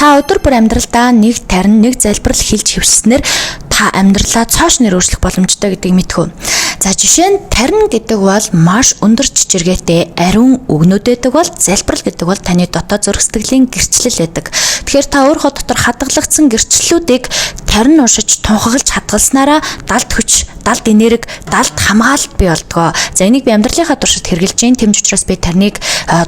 Та өдөр бүр амьдралдаа нэг тарин, нэг залбирал хэлж хэвшснээр та амьдралаа цоош нэр өөрчлөх боломжтой гэдгийг мэдэх үү? За, жишээ нь, тарин гэдэг бол маш өндөр чичиргээтэй ариун үгнүүд байдаг бол залбирал гэдэг бол таны дотоод зүрх сэтгэлийн гэрчлэл байдаг. Тэгэхээр та өөрийнхөө дотор хадгалагдсан гэрчлэлүүдийг тарин уншиж, тунхаглаж хадгалснараа далд хүч, далд энерги, далд хамгаалалт бий болдгоо. За, энийг би амьдралынхаа туршид хэрэглэж байна. Тийм ч учраас би тарныг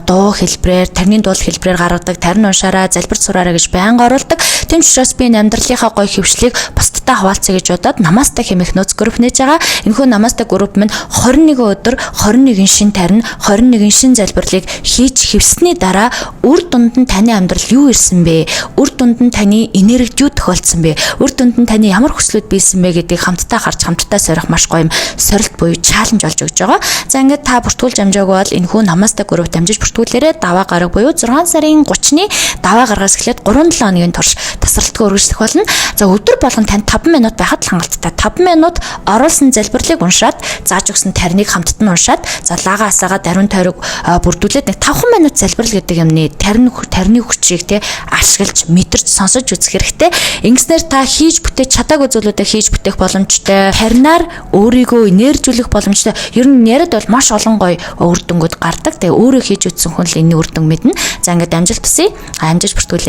дуу хэлбрээр, тарны дуу хэлбрээр гаргадаг, тарин уншаараа, залбирч сураараа гэж байнга оруулдаг. Тийм ч учраас би энэ амьдралынхаа гоё хэвшлийг бусдтай хуваалцъя гэж бодоод Намасте хэмээх нөөц групп нээж байгаа. Энэхүү Намасте групп минь 21 өдөр 21 шинэ тарин, 21 шинэ залбирлыг хийж хэвсний дараа үр дүнд нь таны амьдрал юу ирсэн бэ? Үр дүнд нь таны энергид юу тохиолдсон бэ? Үр дүнд нь таны ямар хүслүүд биелсэн бэ гэдгийг хамтдаа харж, хамтдаа сорих маш гоё юм сорилт буюу challenge болж өгч байгаа. За, ингээд та бүртгүүлж амжаагүй бол энэхүү Намасте групп дамжиж бүртгүүлээрэй. Даваа гараг буюу 6 сарын 30-ны даваа гарагаас эхлээд 3-7 хоногийн турш тасралтгүй үргэлжлэх болно. За, өдөр болгон танд 5 минут байхад л хангалттай. 5 минут оруулсан залбирлыг уншаад, зааж өгсөн тарныг хамтд нь уншаад, за, лагаа асаагаад ариун тойрог бүрдүүлээд нэг 5 минут залбирал гэдэг юмны тарины хүчийг те ашиглаж, мэдэрч, сонсож үзэх хэрэгтэй. Ингэснээр та хийж бүтээж чадаагүй зүйлүүдээ хийж бүтээх боломжтой. Таринаар өөрийгөө энержүүлэх боломжтой. Ер нь яриад бол маш олон гоё үр дүнгууд гардаг. Тэгээ өөрөө хийж үзсэн хүн л энэний үр дүн мэднэ. За, ингээд амжилт хүсье. Амжиж бүртгүүлээ.